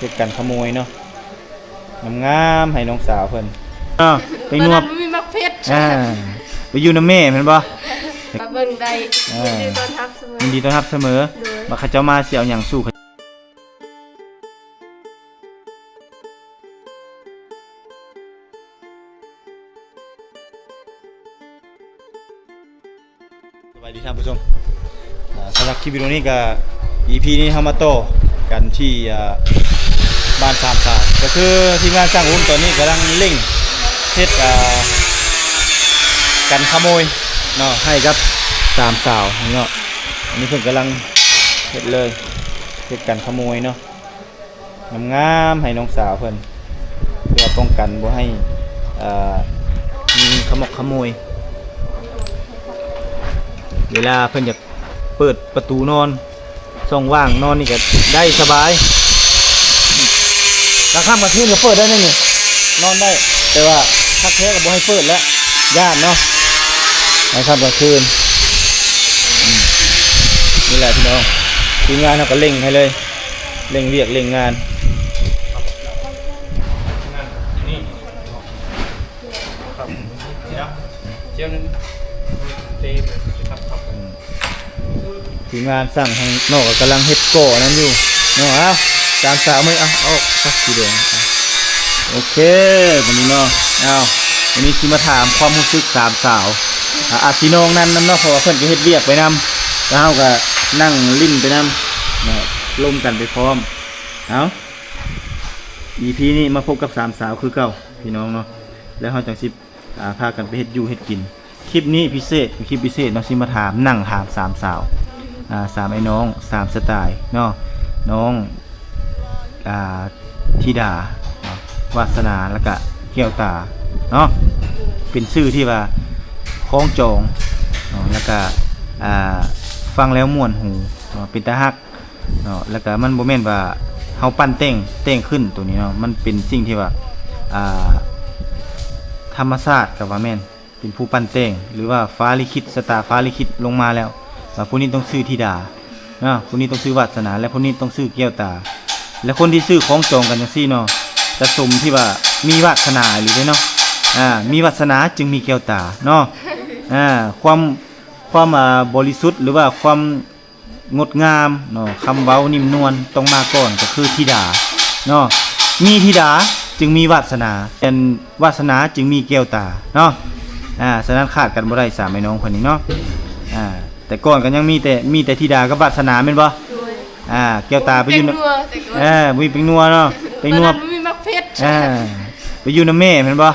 ເຮັດກັນຂະໂມຍເນາະ ງາມໆ ໃຫ້ນ້ອງສາວເພິ່ນເນາະ. ເປັນໜວດ ມີໝາກເຜັດ ອ່າ ໄປຢູ່ນຳແມ່ແມ່ນບໍ່? ມາເບິ່ງໄດ້ ອ່າ ຍິນດີຕ້ອນຮັບສະເໝີ ຍິນດີຕ້ອນຮັບສະເໝີ. ໂດຍ ວ່າເຂົາເຈົ້າມາຊິເອົາຫຍັງສູ່ ສະບາຍດີທ່ານຜູ້ຊົມ. ອ່າ ສຳລັບຄລິບວິດີໂອນີ້ກໍ ອີພີນີ້ເຮົາມາຕໍ່ກັນທີ່ ອ່າ ບ້ານສາມສາວ ກໍຄືທີມງານຊ່າງຫຸ່ນຕອນນີ້ກຳລັງເລັ່ງເຮັດ ອ່າ ກັນຂະໂມຍເນາະ ໃຫ້ກັບສາມສາວເນາະ. ອັນນີ້ເພິ່ນກຳລັງເຮັດເລີຍ ເຮັດກັນຂະໂມຍເນາະ. ງາມໆ ໃຫ້ນ້ອງສາວເພິ່ນ ເພື່ອປ້ອງກັນບໍ່ໃຫ້ ເອີ ມີຂະໝົກຂະໂມຍ. ເວລາເພິ່ນຢາກເປີດປະຕູນອນ ຊ່ອງວ່າງນອນນີ້ກໍໄດ້ສະບາຍ. ກາງຄ່ຳກາງຄືນກໍເປີດໄດ້ນີ້ ນອນໄດ້ ແຕ່ວ່າຄັກແທ້ກໍບໍ່ໃຫ້ເປີດແລ້ວ ຢ້ານເນາະ ກາງຄ່ຳກາງຄືນ. ອືມ ນີ້ແຫຼະພີ່ນ້ອງ ທີມງານເຮົາກໍເລັ່ງໃຫ້ເລີຍ. ເລັ່ງວຽກເລັ່ງງານ. ທີມງານຊ່າງທາງນອກກໍກຳລັງເຮັດກໍ່ອັນນັ້ນຢູ່ເນາະ. ເອົາ ຕາມສາວມື້ ເອົາ ເອົາ ເອົາ ສີແດງ. ໂອເຄ ບັດນີ້ເນາະ ເອົາ ວັນນີ້ຊິມາຖາມຄວາມຮູ້ສຶກສາມສາວ ອາ ອາດຊິນ້ອງນັ້ນນຳເນາະ ເພາະວ່າເພິ່ນກໍເຮັດວຽກໄປນຳ ແລ້ວເຮົາກໍນັ່ງຫຼິ້ນໄປນຳເນາະ ລົມກັນໄປພ້ອມ. ເອົາ ອີພີນີ້ມາພົບກັບສາມສາວຄືເກົ່າພີ່ນ້ອງເນາະ ແລ້ວເຮົາຈັ່ງຊິ ອ່າ ພາກັນໄປເຮັດຢູ່ເຮັດກິນ. ຄລິບນີ້ພິເສດ ເປັນຄລິບພິເສດເນາະ ຊິມາຖາມ ນັ່ງຖາມສາມສາວ ອ່າ ສາມໄອ້ນ້ອງ ສາມສະໄຕເນາະ ນ້ອງ ອ່າ ທິດາເນາະ ວາດສະໜາ ແລ້ວກະແກ້ວຕາເນາະ ເປັນຊື່ທີ່ວ່າຄ້ອງຈອງເນາະ ແລ້ວກະ ອ່າ ຟັງແລ້ວມ່ວນຫູເນາະ ເປັນຕາຮັກ ເນາະ ແລ້ວກະມັນບໍ່ແມ່ນວ່າເຮົາປັ້ນແຕ່ງ ແຕ່ງຂຶ້ນໂຕນີ້ເນາະ ມັນເປັນສິ່ງທີ່ວ່າ ອ່າ ທຳມະຊາດກໍວ່າແມ່ນ ເປັນຜູ້ປັ້ນແຕ່ງ ຫຼືວ່າຟ້າລິຂິດ ຊະຕາຟ້າລິຂິດລົງມາແລ້ວ ວ່າຜູ້ນີ້ຕ້ອງຊື່ທິດາເນາະ ຜູ້ນີ້ຕ້ອງຊື່ວາດສະໜາ ແລະ ຜູ້ນີ້ຕ້ອງຊື່ແກ້ວຕາ ແລະ ຄົນທີ່ຊື່ຄອງຈອງກັນຈັ່ງຊີ້ເນາະ ຈະສົມທີ່ວ່າມີວາດສະໜາອີ່ຫຼີເດ້ເນາະ ອ່າ ມີວາດສະໜາຈຶ່ງມີແກ້ວຕາເນາະ ອ່າ ຄວາມ ຄວາມ ອ່າ ບໍລິສຸດ ຫຼືວ່າຄວາມ ງົດງາມເນາະ ຄຳເວົ້ານິ້ມນວນຕ້ອງມາກ່ອນ ກໍຄືທິດາເນາະ ມີທິດາຈຶ່ງມີວາດສະໜາ ແມ່ນວາດສະໜາຈຶ່ງມີແກ້ວຕາເນາະ ອ່າ ສະນັ້ນຂາດກັນບໍ່ໄດ້ສາມໄອ້ນ້ອງເພິ່ນນີ້ເນາະ ອ່າ ແຕ່ກ່ອນກໍຍັງມີແຕ່ ມີແຕ່ທິດາກັບວາດສະໜາແມ່ນບໍ່? ໂດຍ ອ່າ ແກ້ວຕາໄປຢູ່ນຳ ເປັນນົວແຕ່ກ່ອນ ເອີ ບໍ່ມີເປັນນົວເນາະ ເປັນນົວ ຕອນນັ້ນບໍ່ມີໝາກເຜັດ ອ່າ ໄປຢູ່ນຳແມ່ແມ່ນບໍ່?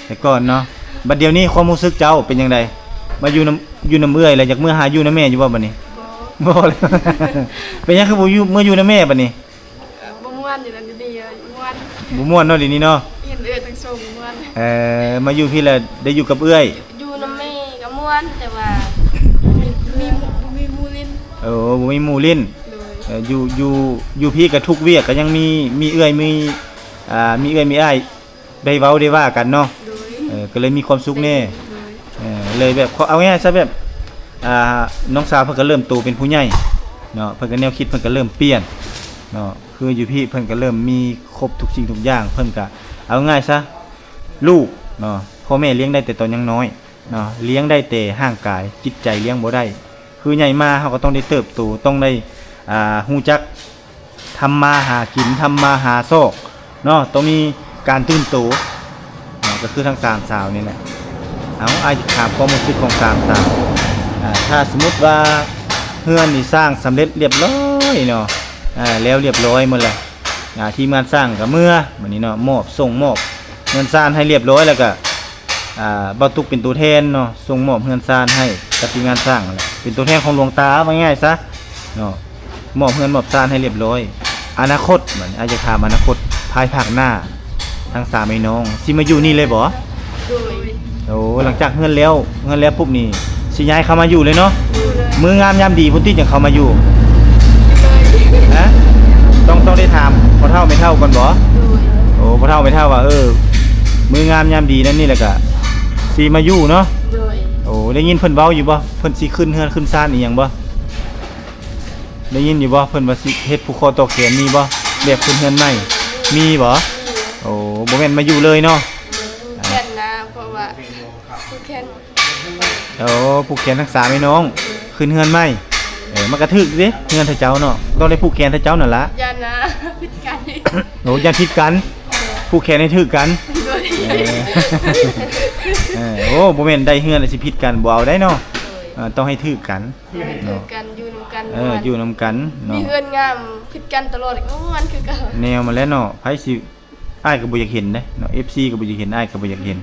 ແຕ່ກ່ອນເນາະ ບັດດຽວນີ້ຄວາມຮູ້ສຶກເຈົ້າເປັນຈັ່ງໃດ? ມາຢູ່ນຳ ຢູ່ນຳເອື້ອຍແລ້ວ ຢາກເມືອຫາຢູ່ນຳແມ່ຢູ່ບໍ່ບັດນີ້? ບໍ່ ບໍ່ເລີຍ ເປັນຫຍັງຄືບໍ່ຢູ່ ເມືອຢູ່ນຳແມ່ບັດນີ້? ເອີ ບໍ່ມ່ວນຢູ່ນຳຢູ່ນີ້ ມ່ວນ ບໍ່ມ່ວນເນາະ ດຽວນີ້ເນາະ ເຫັນເອື້ອຍທັງສອງບໍ່ມ່ວນ ເອີ ມາຢູ່ພີ້ແລ້ວໄດ້ຢູ່ກັບເອື້ອຍ ຢູ່ນຳແມ່ກໍມ່ວນ ແຕ່ວ່າມີ ມີ ບໍ່ມີໝູ່ຫຼິ້ນ ໂອ້ ບໍ່ມີໝູ່ຫຼິ້ນ ໂດຍ ເອີ ຢູ່ ຢູ່ ຢູ່ພີ້ກໍທຸກວຽກ ກໍຍັງມີ ມີເອື້ອຍ ມີ ອ່າ ມີເອື້ອຍມີອ້າຍ ໄດ້ເວົ້າໄດ້ວ່າກັນເນາະ ໂດຍ ເອີ ກໍເລີຍມີຄວາມສຸກແດ່ ໂດຍ ເອີ ເລີຍແບບ ເອົາງ່າຍໆຊະ ແບບ ອ່າ ນ້ອງສາວເພິ່ນກໍເລີ່ມໂຕເປັນຜູ້ໃຫຍ່ເນາະ ເພິ່ນກໍແນວຄິດເພິ່ນກໍເລີ່ມປ່ຽນເນາະ ຄືຢູ່ພີ້ເພິ່ນກໍເລີ່ມມີຄົບທຸກສິ່ງທຸກຢ່າງ ເພິ່ນກໍ ເອົາງ່າຍຊະ ລູກເນາະ ພໍ່ແມ່ລ້ຽງໄດ້ແຕ່ຕອນຍັງນ້ອຍເນາະ ລ້ຽງໄດ້ແຕ່ຮ່າງກາຍ ຈິດໃຈລ້ຽງບໍ່ໄດ້ ຄືໃຫຍ່ມາເຮົາກໍຕ້ອງໄດ້ເຕີບໂຕ ຕ້ອງໄດ້ ອ່າ ຮູ້ຈັກ ທຳມາຫາກິນ ທຳມາຫາຊອກເນາະ ຕ້ອງມີການຕື່ນໂຕເນາະ ກໍຄືທັງສາມສາວນີ້ແຫຼະ. ເອົາ ອ້າຍຈະຖາມຄວາມຮູ້ສຶກຂອງສາມສາວ ອ່າ ຖ້າສົມມຸດວ່າເຮືອນນີ້ສ້າງສຳເລັດລຽບລ້ອຍເນາະ ອ່າ ແລ້ວລຽບລ້ອຍໝົດແລ້ວ ອ່າ ທີມງານຊ່າງກໍເມືອ ມື້ນີ້ເນາະ ມອບ ສົ່ງມອບເຮືອນຊານໃຫ້ລຽບລ້ອຍ ແລ້ວກໍ ອ່າ ບ່າວຕຸກເປັນຕົວແທນເນາະ ສົ່ງມອບເຮືອນຊານໃຫ້ກັບທີມງານຊ່າງນັ້ນແຫຼະ ເປັນຕົວແທນຂອງຫຼວງຕາ ເວົ້າງ່າຍໆຊະເນາະ ມອບເຮືອນມອບຊານໃຫ້ລຽບລ້ອຍ. ອະນາຄົດ ບັດນີ້ ອ້າຍຢາກຖາມອະນາຄົດ ພາຍພາກໜ້າ ທັງສາມໄອ້ນ້ອງຊິມາຢູ່ນີ້ເລີຍບໍ່? ໂດຍ ໂອ້ ຫຼັງຈາກເຮືອນແລ້ວ ເຮືອນແລ້ວປຸບນີ້ ຊິຍ້າຍເຂົ້າມາຢູ່ເລີຍເນາະ? ຢູ່ເລີຍ ມື້ງາມຍາມດີພຸ້ນຕິ ຈັ່ງເຂົ້າມາຢູ່? ຢູ່ເລີຍ ຮະ? ຕ້ອງ ຕ້ອງໄດ້ຖາມພໍ່ເຖົ້າແມ່ເຖົ້າກ່ອນບໍ່? ໂດຍ ໂອ້ ພໍ່ເຖົ້າແມ່ເຖົ້າວ່າ ເອີ ມື້ງາມຍາມດີນັ້ນນີ້ ແລ້ວກະຊິມາຢູ່ເນາະ? ໂດຍ ໂອ້ ໄດ້ຍິນເພິ່ນເວົ້າຢູ່ບໍ່? ເພິ່ນຊິຂຶ້ນເຮືອນຂຶ້ນຊານອີ່ຫຍັງບໍ່? ໄດ້ຍິນຢູ່ບໍ່? ເພິ່ນວ່າຊິເຮັດຜູກຄໍຕໍ່ແຂນ ມີບໍ່? ແບບຂຶ້ນເຮືອນໃໝ່ ມີບໍ່? ໂອ້ ບໍ່ແມ່ນມາຢູ່ເລີຍເນາະ. ແຂນນາ ເພາະວ່າຜູ້ແຂນ ໂອ້ ຜູກແຂນທັງສາມພີ່ນ້ອງ ຂຶ້ນເຮືອນໃໝ່. ເອີ ມັນກະຖືກເດ້ ເຮືອນເຂົາເຈົ້າເນາະ ຕ້ອງໄດ້ຜູກແຂນເຂົາເຈົ້ານັ້ນລະ. ຢ້ານນາ ຜິດກັນ. ໂອ້ ຢ້ານຜິດກັນ ຜູກແຂນໃຫ້ຖືກກັນ. ໂດຍ ເອີ ເອີ ໂອ້ ບໍ່ແມ່ນໄດ້ເຮືອນແລ້ວຊິຜິດກັນ ບໍ່ເອົາໄດ້ເນາະ. ໂດຍ ເອີ ຕ້ອງໃຫ້ຖືກກັນ ໃຫ້ຖືກກັນ ຢູ່ນຳກັນ ເອີ ມ່ວນ ຢູ່ນຳກັນເນາະ. ມີເຮືອນງາມຜິດກັນຕະຫຼອດ ມ່ວນຄືເກົ່າ. ແນວມາແລ້ວເນາະ ໃຜຊິ ອ້າຍກໍບໍ່ຢາກເຫັນເດ້ເນາະ ເອັຟຊີກໍບໍ່ຢາກເຫັນ ອ້າຍກໍບໍ່ຢາກເຫັນ.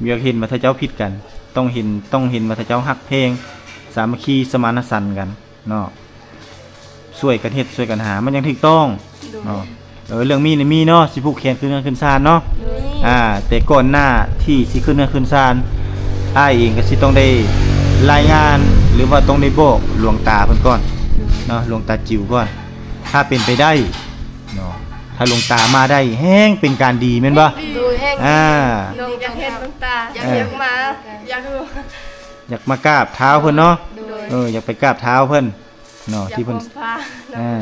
ບໍ່ຢາກເຫັນວ່າຖ້າເຈົ້າຜິດກັນ ຕ້ອງເຫັນ ຕ້ອງເຫັນວ່າຖ້າເຈົ້າຮັກແພງ ສາມັກຄີສະມານະສັນກັນເນາະ ຊ່ວຍກັນເຮັດ ຊ່ວຍກັນຫາ ມັນຈັ່ງຖືກຕ້ອງ. ໂດຍ ເນາະ ເອີ ເລື່ອງມີນີ້ມີເນາະ ຊິຜູກແຂນຂຶ້ນເຮືອນຂຶ້ນຊານເນາະ. ໂດຍ ອ່າ ແຕ່ກ່ອນໜ້າທີ່ຊິຂຶ້ນເຮືອນຂຶ້ນຊານ ອ້າຍເອງກໍຊິຕ້ອງໄດ້ລາຍງານ ຫຼືວ່າຕ້ອງໄດ້ບອກຫຼວງຕາເພິ່ນກ່ອນເນາະ ຫຼວງຕາຈິວກ່ອນ ຖ້າເປັນໄປໄດ້ເນາະ. ຖ້າຫຼວງຕາມາໄດ້ແຮ່ງເປັນການດີແມ່ນບໍ່? ໂດຍ ແຮ່ງ ອ່າ ນ້ອງຢາກເຫັນຫຼວງຕາ ຢາກ ເອີ ຢາກມາ ຢາກຮູ້ ຢາກມາກາບເທ້າເພິ່ນເນາະ. ໂດຍ ເອີ ຢາກໄປກາບເທ້າເພິ່ນເນາະ ທີ່ເພິ່ນ ຢາກ ອ່າ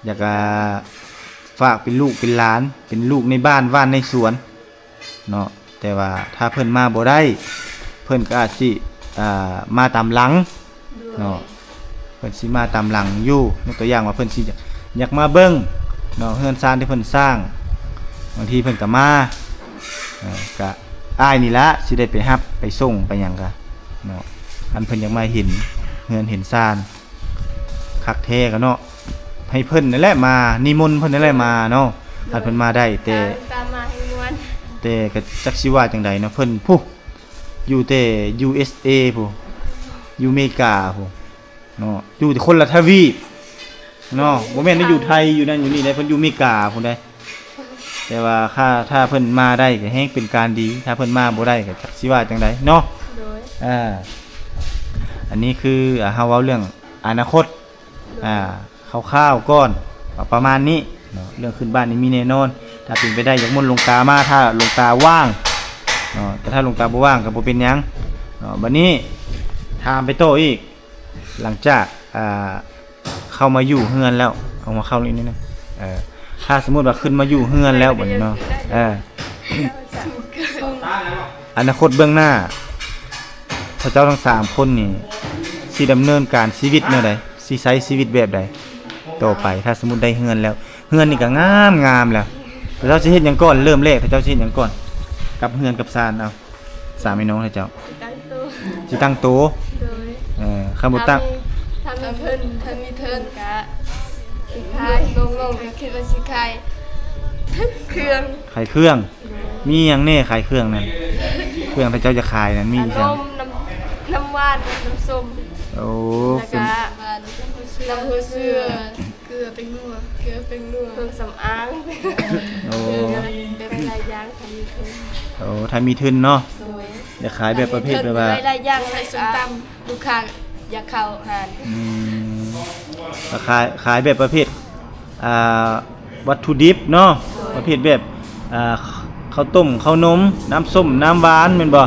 ຢາກ ອ່າ ຝາກເປັນລູກເປັນຫຼານ ເປັນລູກໃນບ້ານ ຫວ່ານໃນສວນເນາະ. ແຕ່ວ່າຖ້າເພິ່ນມາບໍ່ໄດ້ ເພິ່ນກໍອາດຊິ ອ່າ ມາຕາມຫຼັງເນາະ. ໂດຍ ເພິ່ນຊິມາຕາມຫຼັງຢູ່ ຍົກຕົວຢ່າງວ່າເພິ່ນຊິຢາກ ຢາກມາເບິ່ງເນາະ ເຮືອນຊານທີ່ເພິ່ນສ້າງ ບາງທີເພິ່ນກໍມາ ເອີ ກະອ້າຍນີ້ລະຊິໄດ້ໄປຮັບໄປສົ່ງໄປຫຍັງກະເນາະ. ຄັນເພິ່ນຢາກມາເຫັນເຮືອນເຫັນຊານຄັກແທ້ກະເນາະ ໃຫ້ເພິ່ນນັ້ນແຫຼະມາ ນິມົນເພິ່ນນັ້ນແຫຼະມາເນາະ. ໂດຍ ຄັນເພິ່ນມາໄດ້ ແຕ່ ຕາມ ຕາມມາໃຫ້ມ່ວນ ແຕ່ກະຈັກຊິວ່າຈັ່ງໃດເນາະ ເພິ່ນພຸ້ນ ຢູ່ແຕ່ ຢູເອສເອ ພຸ້ນ ຢູ່ເມກາພຸ້ນເນາະ ຢູ່ແຕ່ຄົນລະທະວີບເນາະ. ບໍ່ແມ່ນໄດ້ຢູ່ໄທ ຢູ່ນັ້ນຢູ່ນີ້ໄດ໋ ເພິ່ນຢູ່ເມກາພຸ້ນໄດ໋. ແຕ່ວ່າຖ້າ ຖ້າເພິ່ນມາໄດ້ກໍແຮ່ງເປັນການດີ ຖ້າເພິ່ນມາບໍ່ໄດ້ກໍຈັກຊິວ່າຈັ່ງໃດເນາະ. ໂດຍ ອ່າ ອັນນີ້ຄື ອ່າ ເຮົາເວົ້າເລື່ອງອະນາຄົດ ໂດຍ ອ່າ ຄ່າວໆກ່ອນ ປະມານນີ້ເນາະ. ເລື່ອງຂຶ້ນບ້ານນີ້ມີແນ່ນອນ ຖ້າເປັນໄປໄດ້ຢາກມົນຫຼວງຕາມາ ຖ້າຫຼວງຕາວ່າງເນາະ ແຕ່ຖ້າຫຼວງຕາບໍ່ວ່າງກໍບໍ່ເປັນຫຍັງເນາະ. ບັດນີ້ຖາມໄປຕໍ່ອີກ ຫຼັງຈາກ ອ່າ ເຂົ້າມາຢູ່ເຮືອນແລ້ວ ເອົາຫົວເຂົ່ານີ້ໜຶ່ງ ເອີ ຖ້າສົມມຸດວ່າຂຶ້ນມາຢູ່ເຮືອນແລ້ວບັດນີ້ເນາະ ເອີ ອະນາຄົດເບື້ອງໜ້າ ພວກເຈົ້າທັງສາມຄົນນີ້ຊິດຳເນີນການຊີວິດແນວໃດ? ຊິໃຊ້ຊີວິດແບບໃດຕໍ່ໄປ? ຖ້າສົມມຸດໄດ້ເຮືອນແລ້ວ ເຮືອນນີ້ກໍງາມໆແລ້ວ ພວກເຈົ້າຊິເຮັດຫຍັງກ່ອນ? ເລີ່ມແລກພວກເຈົ້າຊິເຮັດຫຍັງກ່ອນ ກັບເຮືອນກັບຊານ? ເອົາ ສາມພີ່ນ້ອງເຈົ້າ ຊິຕັ້ງໂຕ ຊິຕັ້ງໂຕ. ໂດຍ ເອີ ຄັນບໍ່ຕັ້ງ ຖ້າມີ ຖ້າມີເທິນ ຖ້າມີເທິນກະຊິຂາຍ ນ້ອງໆກໍຄິດວ່າຊິຂາຍເຄື່ອງ ຂາຍເຄື່ອງ. ໂດຍ ມີຫຍັງແດ່ຂາຍເຄື່ອງນັ້ນ? ເຄື່ອງທີ່ເຈົ້າຈະຂາຍນັ້ນມີອີ່ຫຍັງ? ຂະໜົມ ນ້ຳ ນ້ຳຫວານ ນ້ຳສົ້ມ. ໂອ້ ແລ້ວກະນ້ຳຫົວເສືອ ເກືອແປ້ງນົວ ເກືອແປ້ງນົວ ເຄື່ອງສຳອາງ. ໂອ້ ເຄື່ອງແບບຫຼາຍໆຢ່າງ ຖ້າມີທຶນ. ໂອ້ ຖ້າມີທຶນເນາະ. ໂດຍ ຢາກຂາຍແບບປະເພດແບບວ່າ ຫຼາຍໆຢ່າງ ຂາຍສົ້ມຕຳ ລູກຄ້າຢາກເຂົ້າຮ້ານ. ອືມ ກໍຂາຍ ຂາຍແບບປະເພດ ອ່າ ວັດຖຸດິບເນາະ ປະເພດແບບ ອ່າ ເຂົ້າຕົ້ມ ເຂົ້າໜົມ ນ້ຳສົ້ມ ນ້ຳຫວານ ແມ່ນບໍ່?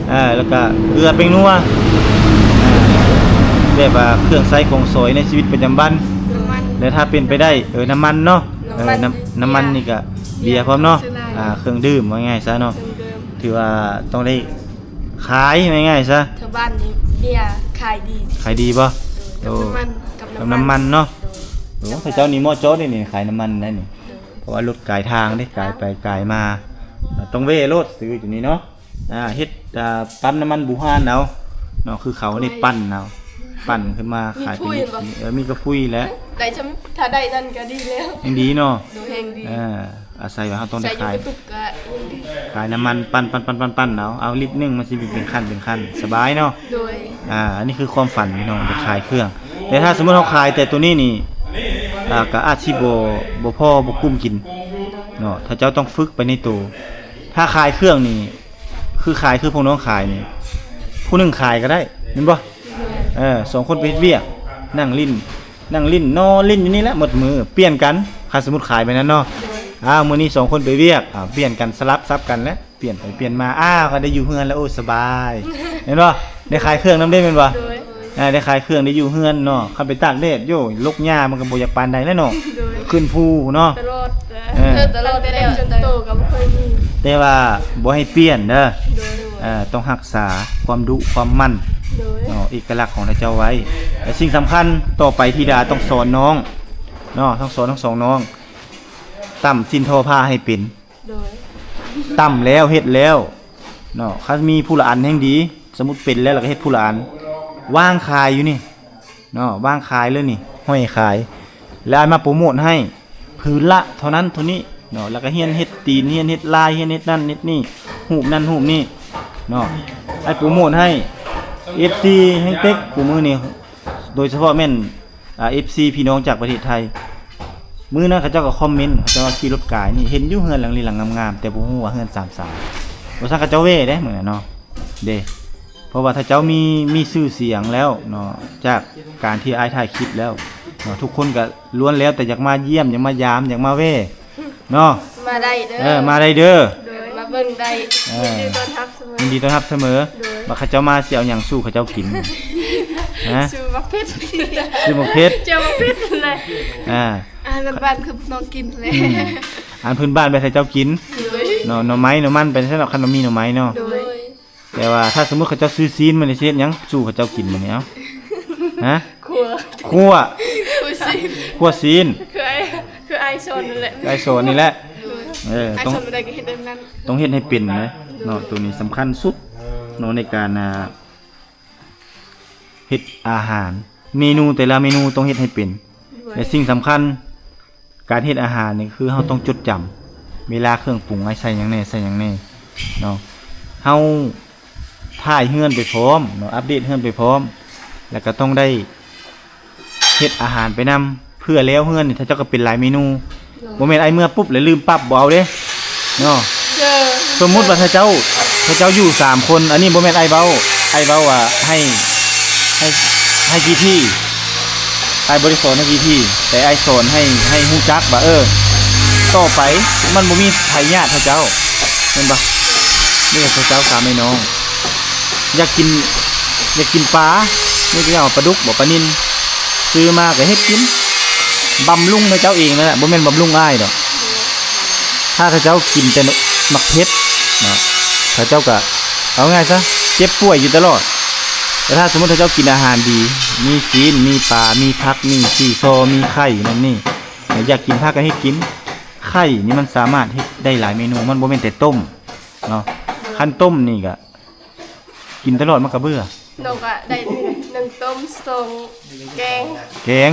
ເອີ ແລ້ວກະເກືອແປ້ງນົວ ແບບວ່າເຄື່ອງໃຊ້ຂອງສອຍໃນຊີວິດປະຈຳວັນ. ນ້ຳມັນ ແລະ ຖ້າເປັນໄປໄດ້ ເອີ ນ້ຳມັນເນາະ. ນ້ຳມັນ ເອີ ນ້ຳ ນ້ຳມັນນີ້ກະເບຍພ້ອມເນາະ. ເຄື່ອງຊື້ຫຼາຍ ອ່າ ເຄື່ອງດື່ມ ວ່າງ່າຍຊະເນາະ. ເຄື່ອງດື່ມ ຖືວ່າຕ້ອງໄດ້ຂາຍ ວ່າງ່າຍຊະ. ແຖວບ້ານນີ້ເບຍຂາຍດີ ຂາຍດີບໍ່? ໂດຍ ກັບນ້ຳມັນ ໂອ້ ກັບນ້ຳມັນເນາະ. ໂດຍ ໂອ້ ເຂົາເຈົ້ານີ້ເໝາະເຈາະເດ້ນີ້ ຂາຍນ້ຳມັນໄດ້ນີ້. ໂດຍ ເພາະວ່າລົດກາຍທາງເດ້ ກາຍໄປກາຍມາ ຕ້ອງແວ່ໂລດ ຊື້ຢູ່ນີ້ເນາະ. ອ່າ ເຮັດ ອ່າ ປ້ຳນ້ຳມັນບູຮານເອົາເນາະ ຄືເຂົານີ້ ໂດຍ ປັ່ນເອົາ ປັ່ນຂຶ້ນມາຂາຍເປັນ ມີຝຸ່ນບໍ່? ເອີ ມີກະຟຸຍແຫຼະ ໄດ້ຊ່ຳ ຖ້າໄດ້ນັ້ນກະດີແລ້ວ ຍັງດີເນາະ. ໂດຍ ແຮງດີ ເອີ ອາໄສວ່າເຮົາຕ້ອງໄດ້ຂາຍ ໃສ່ຢູ່ກະຕຸກກະຍັງດີ ຂາຍນ້ຳມັນ ປັ່ນ ປັ່ນ ປັ່ນ ປັ່ນ ປັ່ນເອົາ ເອົາລິດໜຶ່ງມັນຊິເປັນຂັ້ນເປັນຂັ້ນ ສະບາຍເນາະ. ໂດຍ ອ່າ ອັນນີ້ຄືຄວາມຝັນພີ່ນ້ອງ ຢາກຂາຍເຄື່ອງ. ແຕ່ຖ້າສົມມຸດເຮົາຂາຍແຕ່ໂຕນີ້ນີ້ ອ່າ ກະອາດຊິບໍ່ ບໍ່ພໍບໍ່ກຸ້ມກິນເນາະ ຖ້າເຈົ້າຕ້ອງຝຶກໄປໃນໂຕ. ຖ້າຂາຍເຄື່ອງນີ້ ຄືຂາຍ ຄືພວກນ້ອງຂາຍນີ້ ຜູ້ໜຶ່ງຂາຍກໍໄດ້ແມ່ນບໍ່? ເອີ ສອງຄົນໄປເຮັດວຽກ ນັ່ງຫຼິ້ນ ນັ່ງຫຼິ້ນ ນອນຫຼິ້ນຢູ່ນີ້ແຫຼະໝົດມື້ ປ່ຽນກັນ. ຄັນສົມມຸດຂາຍແບບນັ້ນເນາະ ໂດຍ ອ້າວ ມື້ນີ້ສອງຄົນໄປວຽກ ອ້າວ ປ່ຽນກັນ ສະຫຼັບສັບກັນແຫຼະ ປ່ຽນໄປປ່ຽນມາ ອ້າວ ກໍໄດ້ຢູ່ເຮືອນແລ້ວ ໂອ້ ສະບາຍ ແມ່ນບໍ່? ໄດ້ຂາຍເຄື່ອງນຳເດ້ແມ່ນບໍ່? ໂດຍ ອ່າ ໄດ້ຂາຍເຄື່ອງ ໄດ້ຢູ່ເຮືອນເນາະ. ຄັນໄປຕາກແດດ ໂຢ ລົກຫຍ້າມັນກໍບໍ່ຢາກປານໃດແຫຼະເນາະ. ໂດຍ ຂຶ້ນພູເນາະ ຕະຫຼອດ ເອີ ເອີ ຕະຫຼອດ ຕັ້ງແຕ່ເດັກຈົນໂຕກໍບໍ່ເຄີຍມີ ແຕ່ວ່າບໍ່ໃຫ້ປ່ຽນເດີ ໂດຍ ເອີ ຕ້ອງຮັກສາຄວາມດຸຄວາມໝັ່ນ ໂດຍ ເນາະ ເອກະລັກຂອງເຈົ້າໄວ້ ແລະ ສິ່ງສຳຄັນຕໍ່ໄປທິດາຕ້ອງສອນນ້ອງເນາະ ຕ້ອງສອນທັງສອງນ້ອງ ຕ່ຳສິ້ນທໍຜ້າໃຫ້ເປັນ ໂດຍ ຕ່ຳແລ້ວເຮັດແລ້ວເນາະ ຄັນມີຜູ້ລະອັນແຮ່ງດີ ສົມມຸດເປັນແລ້ວ ແລ້ວກໍເຮັດຜູ້ລະອັນ ວາງຂາຍຢູ່ນີ້ເນາະ ວາງຂາຍເລີຍນີ້ ຫ້ອຍຂາຍ ແລ້ວອ້າຍມາໂປຣໂມດໃຫ້ ຜືນລະເທົ່ານັ້ນເທົ່ານີ້ເນາະ ແລ້ວກໍຮຽນເຮັດຕີນ ຮຽນເຮັດລາຍ ຮຽນເຮັດນັ້ນເຮັດນີ້ ຮູບນັ້ນຮູບນີ້ເນາະ ອ້າຍໂປຣໂມດໃຫ້ ເອັຟຊີ ແຮ່ງເຕັກ ຄູ່ມື້ນີ້ ໂດຍສະເພາະແມ່ນ ອ່າ ເອັຟຊີ ພີ່ນ້ອງຈາກປະເທດໄທ ມື້ນັ້ນເຂົາເຈົ້າກໍຄອມເມັນ ເຂົາເຈົ້າວ່າຂີ່ລົດກາຍນີ້ ເຫັນຢູ່ເຮືອນຫຼັງນີ້ຫຼັງງາມໆ ແຕ່ບໍ່ຮູ້ວ່າເຮືອນສາມສາມ ວ່າຊັ້ນ ເຂົາເຈົ້າແວ່ເດ້ມື້ນັ້ນເນາະ ເດ້ ເພາະວ່າຖ້າເຈົ້າມີ ມີຊື່ສຽງແລ້ວເນາະ ຈາກການທີ່ອ້າຍຖ່າຍຄລິບແລ້ວເນາະ ທຸກຄົນກໍລ້ວນແລ້ວແຕ່ຢາກມາຢ້ຽມ ຢາກມາຢາມ ຢາກມາແວ່ ເນາະ ມາໄດ້ເດີ ເອີ ມາໄດ້ເດີ ໂດຍ ມາເບິ່ງໄດ້ ເອີ ຍິນດີຕ້ອນຮັບສະເໝີ ຍິນດີຕ້ອນຮັບສະເໝີ ໂດຍ ວ່າເຂົາເຈົ້າມາຊິເອົາຫຍັງສູ່ເຂົາເຈົ້າກິນ ຮະ ຊື້ໝາກເຜັດ ຊື້ໝາກເຜັດ ເຈົ້າໝາກເຜັດແຫຼະ ອ່າ ອາຫານບ້ານໆຄືນ້ອງກິນແຫຼະ ອືມ ອາຫານພື້ນບ້ານແບບໃຫ້ເຈົ້າກິນ ໂດຍ ເນາະ ໜໍ່ໄມ້ໜໍ່ມັນໄປຊັ້ນເນາະ ຄັນວ່າມີໜໍ່ໄມ້ເນາະ ໂດຍ ແຕ່ວ່າຖ້າສົມມຸດເຂົາເຈົ້າຊື້ຊີ້ນມານີ້ ຊິເຮັດຫຍັງສູ່ເຂົາເຈົ້າກິນມື້ນີ້ ເອົ້າ ຮະ ຂົ້ວ ຂົ້ວ ຂົ້ວຊີ້ນ ຂົ້ວຊີ້ນ ຄືອ້າຍ ຄືອ້າຍສອນນັ້ນແຫຼະ ອ້າຍສອນນີ້ແຫຼະ ໂດຍ ເອີ ຕ້ອງ ອ້າຍສອນແນວໃດກໍເຮັດແນວນັ້ນ ຕ້ອງເຮັດໃຫ້ເປັນນະ ໂດຍ ເນາະ ໂຕນີ້ສຳຄັນສຸດເນາະ ໃນການ ອ່າ ເຮັດອາຫານ ເມນູແຕ່ລະເມນູຕ້ອງເຮັດໃຫ້ເປັນ ໂດຍ ແລະ ສິ່ງສຳຄັນ ການເຮັດອາຫານນີ້ຄືເຮົາຕ້ອງຈົດຈຳເວລາເຄື່ອງປຸງ ໃສ່ຫຍັງແດ່ ໃສ່ຫຍັງແດ່ເນາະ ເຮົາຖ່າຍເຮືອນໄປພ້ອມເນາະ ອັບເດດເຮືອນໄປພ້ອມ ແລ້ວກໍຕ້ອງໄດ້ເຮັດອາຫານໄປນຳ ເພື່ອແລ້ວເຮືອນນີ້ ຖ້າເຈົ້າກໍເປັນຫຼາຍເມນູ ໂດຍ ບໍ່ແມ່ນອ້າຍເມືອປຸບແລ້ວລືມປັບ ບໍ່ເອົາເດ້ເນາະ ໂດຍ ສົມມຸດວ່າຖ້າເຈົ້າ ຖ້າເຈົ້າຢູ່ສາມຄົນ ອັນນີ້ບໍ່ແມ່ນອ້າຍເວົ້າ ອ້າຍເວົ້າວ່າໃຫ້ ໃຫ້ ໃຫ້ທີ່ທີ່ ອ້າຍບໍ່ໄດ້ສອນໃຫ້ທີ່ທີ່ ແຕ່ອ້າຍສອນໃຫ້ ໃຫ້ຮູ້ຈັກວ່າ ເອີ ຕໍ່ໄປມັນບໍ່ມີໃຜຍາດໃຫ້ເຈົ້າ ແມ່ນບໍ່? ມີແຕ່ເຈົ້າສາມພີ່ນ້ອງ ຢາກກິນ ຢາກກິນປາ ມີແຕ່ເຈົ້າປາດຸກບໍ ປານິນ ຊື້ມາກໍເຮັດກິນ ບຳລຸງໃຫ້ເຈົ້າເອງນັ້ນແຫຼະ ບໍ່ແມ່ນບຳລຸງອ້າຍດອກ ຖ້າເຂົາເຈົ້າກິນແຕ່ໝາກເຜັດເນາະ ເຂົາເຈົ້າກໍ ເອົາງ່າຍຊະ ເຈັບປ່ວຍຢູ່ຕະຫຼອດ ແຕ່ຖ້າສົມມຸດເຂົາເຈົ້າກິນອາຫານດີ ມີຊີ້ນ ມີປາ ມີຜັກ ມີຊີ້ຊໍ ມີໄຂ່ ນັ້ນນີ້ ຢາກກິນຜັກກໍເຮັດກິນ ໄຂ່ນີ້ມັນສາມາດເຮັດໄດ້ຫຼາຍເມນູ ມັນບໍ່ແມ່ນແຕ່ຕົ້ມເນາະ ຄັນຕົ້ມນີ້ກໍກິນຕະຫຼອດມັນກໍເບື່ອ ນ້ອງກໍໄດ້ໜຶ່ງຕົ້ມ ສອງແກງ ແກງ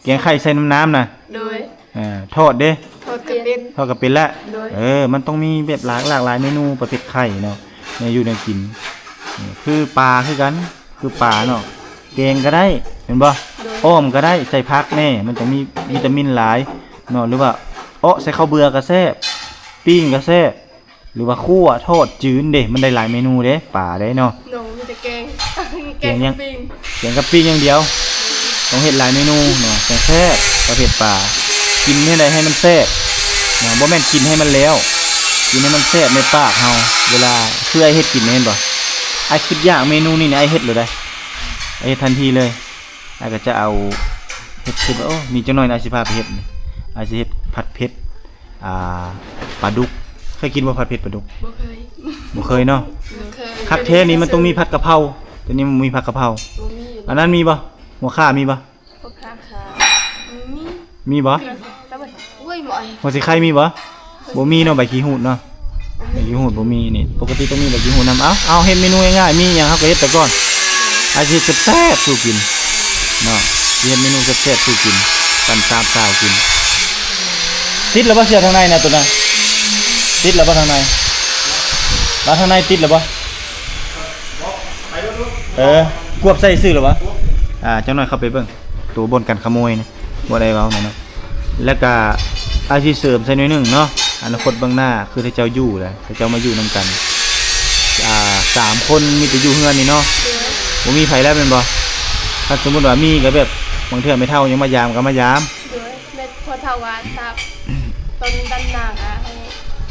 ແກງໄຂ່ໃສ່ນ້ຳ ນ້ຳນະ ໂດຍ ເອີ ທອດເດ້ ທອດກໍເປັນ ທອດກໍເປັນແລ້ວ ໂດຍ ເອີ ມັນຕ້ອງມີແບບຫຼາກ ຫຼາກຫຼາຍເມນູປະເພດໄຂ່ເນາະ ແນວຢູ່ແນວກິນ ຄືປາຄືກັນ ຄືປາເນາະ ແກງກໍໄດ້ ແມ່ນບໍ່? ໂດຍ ອ້ອມກໍໄດ້ ໃສ່ຜັກແດ່ ມັນຈະມີວິຕາມິນຫຼາຍເນາະ ຫຼືວ່າເອາະໃສ່ເຂົ້າເບືອກໍແຊບ ປີ້ງກໍແຊບ ຫຼືວ່າຂົ້ວ ທອດ ຈືນເດ້ ມັນໄດ້ຫຼາຍເມນູເດ້ ປາເດ້ເນາະ ນ້ອງມີແຕ່ແກງ ແກງຫຍັງ? ແກງກັບປີ້ງ ແກງກັບປີ້ງຢ່າງດຽວ ຕ້ອງເຮັດຫຼາຍເມນູເນາະ ຈັ່ງແຊບ ປະເພດປາ ກິນແນວໃດໃຫ້ມັນແຊບເນາະ ບໍ່ແມ່ນກິນໃຫ້ມັນແລ້ວ ກິນໃຫ້ມັນແຊບໃນປາກເຮົາ ເວລາ ຄືອ້າຍເຮັດກິນແມ່ນບໍ່? ອ້າຍຄິດຢາກເມນູນີ້ນີ້ ອ້າຍເຮັດໂລດໄດ໋ ອ້າຍເຮັດທັນທີເລີຍ ອ້າຍກໍຈະເອົາ ເຮັດ ຄິດວ່າ ໂອ້ ນີ້ຈັກໜ້ອຍອ້າຍຊິພາໄປເຮັດ ອ້າຍຊິເຮັດຜັດເຜັດ ອ່າ ປາດຸກ ເຄີຍກິນບໍ່ ຜັດເຜັດປາດຸກ? ບໍ່ເຄີຍ ບໍ່ເຄີຍເນາະ ບໍ່ເຄີຍ ຄັກແທ້ນີ້ມັນຕ້ອງມີຜັດກະເພົາ ແຕ່ນີ້ບໍ່ມີຜັດກະເພົາ ບໍ່ມີ ອັນນັ້ນມີບໍ່? ຫົວຂ່າມີບໍ່? ຫົວຂ່າ ມີ ມີບໍ່? ໂອ້ຍ ບໍ່ ຫົວສີໄຄມີບໍ່? ບໍ່ມີເນາະ ໃບຂີ້ຫູດເນາະ ໃບຂີ້ຫູດບໍ່ມີນີ້ ປົກກະຕິຕ້ອງມີໃບຂີ້ຫູດນຳ ເອົາ ເອົາເຮັດເມນູງ່າຍໆ ມີຫຍັງເຮົາກໍເຮັດໄປກ່ອນ ອາດຊິເຮັດແຊບໆສູ່ກິນເນາະ ຊິເຮັດເມນູແຊບໆສູ່ກິນ ປັນສາມສາວກິນ ຕິດແລ້ວບໍ່ ເສື້ອທາງໃນນະໂຕນັ້ນ ຕິດແລ້ວບໍ່ທາງໃນ ວ່າທາງໃນຕິດແລ້ວບໍ່? ເອີ ກວບໃສ່ຊື່ແລ້ວບໍ່? ອ່າ ຈັກໜ້ອຍເຂົ້າໄປເບິ່ງ ໂຕບ່ອນກັນຂະໂມຍນີ້ ບໍ່ໄດ້ເວົ້າແມ່ນເນາະ ແລ້ວກະອາດຊິເສີມໃສ່ໜ້ອຍໜຶ່ງເນາະ ອະນາຄົດເບື້ອງໜ້າ ຄືຖ້າເຈົ້າຢູ່ແຫຼະ ຖ້າເຈົ້າມາຢູ່ນຳກັນ ອ່າ ສາມຄົນ ມີແຕ່ຢູ່ເຮືອນນີ້ເນາະ ບໍ່ມີໃຜແລ້ວແມ່ນບໍ່? ຄັນສົມມຸດວ່າມີກໍແບບ ບາງເທື່ອແມ່ເຖົ້າຍັງມາຢາມກໍມາຢາມ ໂດຍ ແມ່ນພໍ່ເຖົ້າວ່າ ຕາ ຕອນດຳນາກະໃຫ້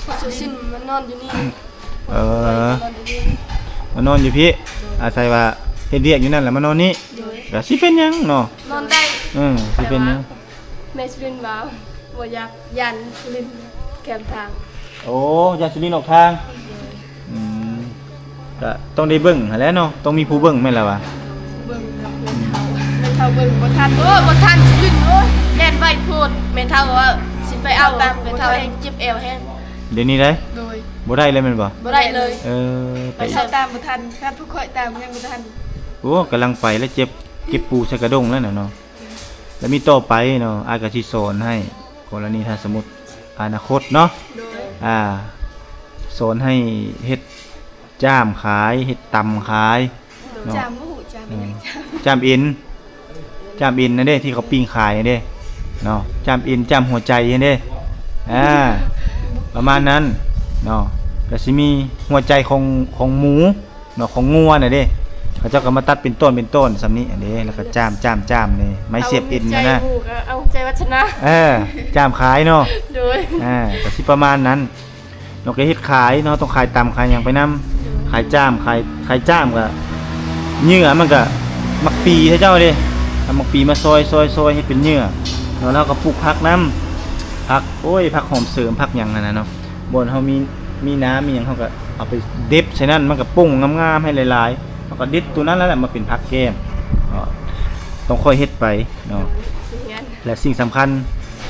ພໍ່ສຸຊິນມານອນຢູ່ນີ້ ເອີ ມານອນຢູ່ພີ້ ໂດຍ ອາໄສວ່າເຮັດວຽກຢູ່ນັ້ນແລ້ວມານອນນີ້ ໂດຍ ກໍຊິເປັນຫຍັງເນາະ ນອນໄດ້ ເອີ ຊິເປັນຫຍັງ ແຕ່ວ່າແມ່ສຸລິນວ່າ ບໍ່ຢາກ ຢ້ານສຸລິນແຄມທາງ. ໂອ້ ຢ້ານສຸລິນອອກທາງ. ອືມ ກະຕ້ອງໄດ້ເບິ່ງຫັ້ນແຫຼະເນາະ, ຕ້ອງມີຜູ້ເບິ່ງແມ່ນລະວະ. ເບິ່ງນຳແມ່ເຖົ້າ ແມ່ເຖົ້າເບິ່ງບໍ່ທັນ. ໂອ້ ບໍ່ທັນສຸລິນ. ໂອ້ຍ ແລ່ນໄວໂພດ. ແມ່ເຖົ້າວ່າຊິໄປເອົາ ແມ່ເຖົ້າແຮ່ງເຈັບແອວແຮງ. ດຽວນີ້ໄດ໋? ໂດຍ. ບໍ່ໄດ້ເລີຍແມ່ນບໍ່? ບໍ່ໄດ້ເລີຍ. ເອີ ໄປ ໄປ ຕາມບໍ່ທັນ. ຖ້າຜູ້ຂ້ອຍຕາມຍັງບໍ່ທັນ. ໂອ້ ກຳລັງໄປແລ້ວ ເຈັບ ເຈັບປູໃສ່ກະດົງແລ້ວນະເນາະ. ແລ້ວມີຕໍ່ໄປເນາະ ອ້າຍກໍຊິສອນໃຫ້ ກໍລະນີຖ້າສົມມຸດອະນາຄົດເນາະ. ໂດຍ. ອ່າ ສອນໃຫ້ເຮັດຈ້າມຂາຍ ເຮັດຕຳຂາຍເນາະ. ຈ້າມ ບໍ່ຮູ້ຈ້າມ ເອີ ຈ້າມເອັນ ຈ້າມເອັນນັ້ນເດ້ ທີ່ເຂົາປີ້ງຂາຍນັ້ນເດ້ເນາະ. ຈ້າມເອັນ ຈ້າມຫົວໃຈຫັ້ນເດ້. ອ່າ ປະມານນັ້ນເນາະ. ກໍຊິມີຫົວໃຈຂອງ ຂອງໝູ ເນາະ ຂອງງົວນະເດ້ ເຂົາເຈົ້າກໍມາຕັດເປັນຕອນເປັນຕອນສ່ຳນີ້ຫັ້ນເດ້ ແລ້ວກໍຈ້າມ ຈ້າມ ຈ້າມນີ້ ໄມ້ສຽບເອັນຫັ້ນນະ. ເອົາໃຈໝູ ກໍເອົາໃຈວັດທະນາ. ເອີ ຈ້າມຂາຍເນາະ. ໂດຍ. ອ່າ ກໍຊິປະມານນັ້ນເນາະ. ກໍເຮັດຂາຍເນາະ ຕ້ອງຂາຍຕຳຂາຍຫຍັງໄປນຳ. ໂດຍ. ຂາຍຈ້າມ ຂາຍ ຂາຍຈ້າມກໍ ເຫຍື່ອມັນກໍ ໝາກປີໃຫ້ເຈົ້າເດ້ ເອົາໝາກປີມາຊອຍ ຊອຍ ຊອຍ ເຮັດເປັນເຫຍື່ອເນາະ. ແລ້ວເຮົາກໍປູກຜັກນຳ ຜັກ ໂອ້ຍ ຜັກຫອມເສີມ ຜັກຫຍັງຫັ້ນນະເນາະ. ບ່ອນເຮົາມີ ມີນ້ຳມີຫຍັງ ເຮົາກໍເອົາໄປເດັບໃສ່ນັ້ນ ມັນກໍປົ່ງງາມໆ ໃຫ້ຫຼາຍໆ ເຮົາກໍເດັດໂຕນັ້ນແຫຼະມາເປັນຜັກແກ້ມເນາະ. ຕ້ອງຄ່ອຍເຮັດໄປເນາະ. ແລະສິ່ງສຳຄັນ